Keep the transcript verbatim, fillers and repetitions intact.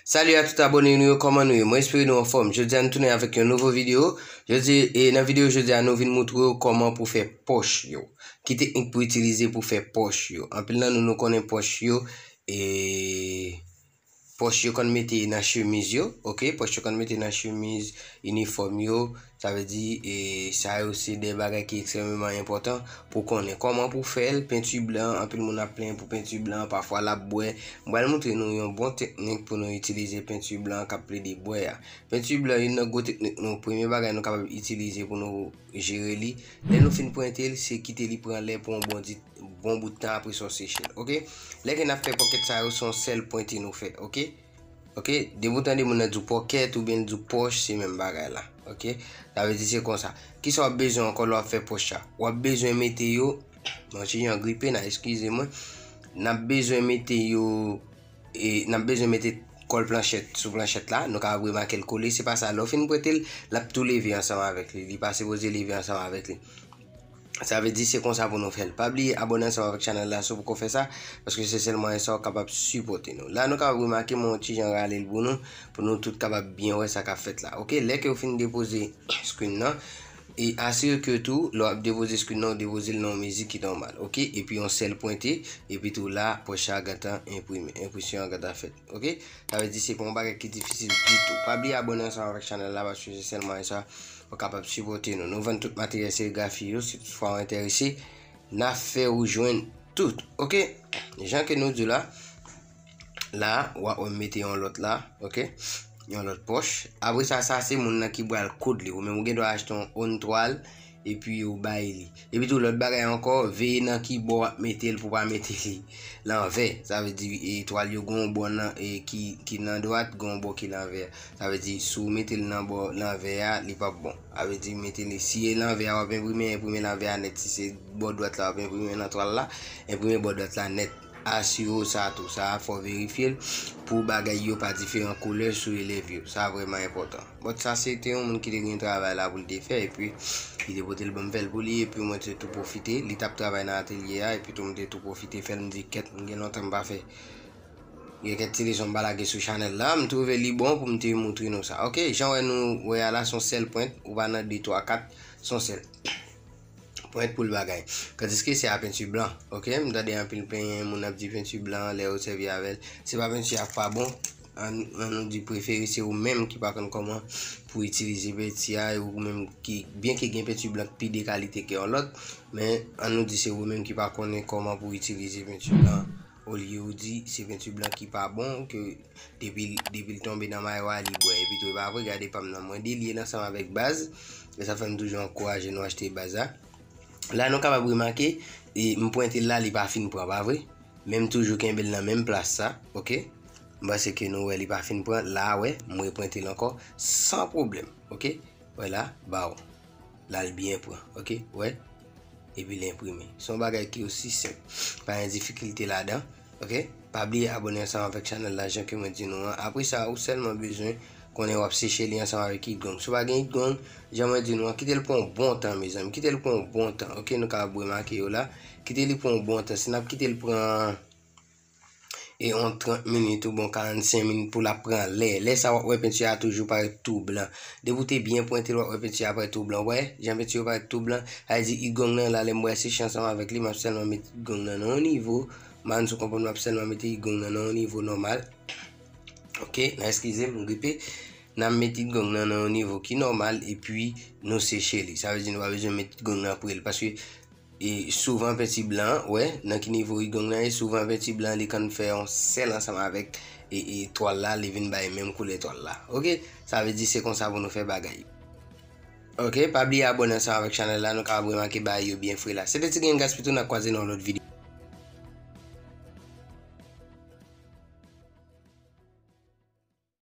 Salut à tout abonné nou yo, kòman nou ye? Mwen espere nou anfòm. Jodi a nou tounen avèk yon nouvo videyo. Jodi, e nan videyo jodi a nou vin moutre w kòman pou fè pòch yo. Ki teknik pou itilize pou fè pòch yo. Anpil nan nou nou konnen pòch yo, e pòch yo konn mete nan chemiz yo, ok? Pòch yo konn mete nan chemiz, inifòm yo, sa vle di, e sa yo se de bagay ki ekstrèmeman enpòtan pou konnen kòman pou fè l. Penti blan, anpil moun ap plenyen pou penti blan, pafwa l ap bwè. Mwen pral moutre nou yon bon teknik pou nou itilize penti blan k ap plede bwè a. Penti blan, youn nan gwo teknik nou, premye bagay nou kapab itilize pou nou jere li. Lè nou fin pwente l, se kite li pran lè pou yon bon di, bon bout tan apre sa w seche l, ok? Lè ke n ap fè pòkèt sa yo, se yon sèl pwente nou fè, ok? Ok, depi w tande moun nan di w pòkèt oubyen l di w pòch, se menm bagay la. Ok, sa vle di se konsa. Kisa w ap bezwen ankò lè w ap fè pòch la? W ap bezwen mete yo, mwen ti jan gripe, n a eskize mwen. N ap bezwen mete yo, e, n ap bezwen mete kòl planchèt sou planchèt la. Nou kapab remake l kole. Se pa sa, lè w fin pwente l, l ap tou leve ansanm avèk li. Li pa sipoze leve ansanm avèk li. Sa vle di se konsa pou nou fè l. Pa bliye abòne ansanm avèk chanèl la si w poko fè sa, paske se sèl mwayen sa w kapab sipòte nou. La nou kapab remake mwen yon ti jan rale l pou nou, pou nou tout kapab byen wè sa k ap fèt la. Ok, lè ke w fin depoze screen nan, e asire ke tou, lè w ap depoze screen nan, w depoze l nan yon mezi ki nòmal. Ok, epi yon sèl pwente, epi tou la, pòch la gentan enprime, enpresyon an gentan fèt. Ok, sa vle di se pa yon bagay ki difisil ditou. Pa bliye abòne ansanm avèk chanèl la, paske se sèl mwayen sa w kapab sipòte nou. Nou vann tout materyèl serigrafi yo, si toutfwa w enterese, n a fè ou jwenn tout. Ok, jan ke nou di la, la, w ap wè m mete yon lòt la, ok, yon lòt pòch. Apre sa, sa se moun nan ki pral koud li. Ou menm ou gen dwa achte yon on twal, epi ou bay li. Epi tou, lòt bagay ankò, veye nan ki bò w ap mete l pou w pa mete li lanvè. Sa vle di, e, twal yo gen yon bò nan, e, ki, ki nan dwat, gen yon bò ki lanvè. Sa vle di, si w mete l nan bò lanvè a, li p ap bon. Sa vle di, mete li, si e lanvè a w ap enprime, enprime lanvè a nèt. Si se bò dwat la w ap enprime nan twal la, enprime bò dwat la nèt. Asire w sa tou, sa a fò w verifye l pou bagay yo pa diferan koulè sou elèv yo. Sa vrèman enpòtan. But sa se te yon moun ki te gen travay la pou l te fè, epi li te pote l ban m fè l pou li, epi mwen te tou pwofite. Li t ap travay nan atelye a, epi tou mwen te tou pwofite fè l, m di, kèt, m gen lontan m pa fè. Gen kèk ti leson m pa lage sou chanèl la, m twouve li bon pou m te moutre nou sa. Ok, jan wè nou wè a la, se yon sèl pwent, ou pa nan de, twa, kat, se yon sèl pwent pou l bagay. Kandiske se a penti blan. Ok, m tande anpil plenyen moun ap di penti blan lè yo sèvi avè l. Se pa penti a k pa bon. An, an nou di prefere se ou menm ki pa konn kòman pou itilize penti a, e ou menm ki, byen ke gen penti blan ki pi de kalite ke yon lòt, men an nou di se ou menm ki pa konnen kòman pou itilize penti blan. Olye ou di se penti blan ki pa bon, ke depi, depi l tonbe nan mayo a, li bwè. Epi tou, e pa vre, gade pa m nan. Mwen delye l ansanm avèk baz. E sa fè m toujou ankouraje nou achte baz la. La, nou kapab remake, e m pwente l la, li pa fin pran, pa vre? Men m toujou kenbe l nan menm plas sa, ok? M panse ke nou wè li pa fin pran. La, wè, m repwente l ankò, san pwoblèm, ok? Wè la, baw. La, l byen pran, ok? Wè? Epi l enprime. Se yon bagay ki osi senp. Pa gen difikilte ladan, ok? Pa bliye abòne ansanm avèk chanèl la, jan ke mwen di nou an. Apre sa, ou sèlman bezwen konnen w ap seche li ansanm avèk idgong. Si w pa gen idgong, jan mwen di nou an, kite l pran yon bon tan, mezanmi. Kite l pran yon bon tan, ok? Nou kapab remake yo la. Kite li pran yon bon tan. Si n ap kite l pran e yon trant minit oubyen karannsenk minit pou l ap pran lè. Lè sa a, w ap wè penti a toujou parèt tou blan. Depi w te byen pwente l, w ap wè penti a parèt tou blan. W wè jan penti yo parèt tou blan? Sa vle di idgong nan la, lè m pral seche ansanm avèk li, m ap sèlman met idgong nan nan yon nivo. M pa konn si w konprann, m ap sèlman mete idgong nan nan yon nivo nòmal. Ok, n a eskize m, m gripe. N ap met idgong nan nan yon nivo ki nòmal, epi nou seche li. Sa vle di nou pa bezwen met idgong nan pre l, paske e souvan penti blan, wè, nan ki nivo idgong nan ye, souvan penti blan li konn fè yon sèl ansanm avèk e, e twal la, li vin bay menm koulè twal la. Ok, sa vle di se konsa pou nou fè bagay. Ok, pa bliye abòne ansanm avèk chanèl la, nou kapab remake bagay yo byen fre la. Se te Ti Gang Gaspito, n a kwaze nan yon lòt videyo.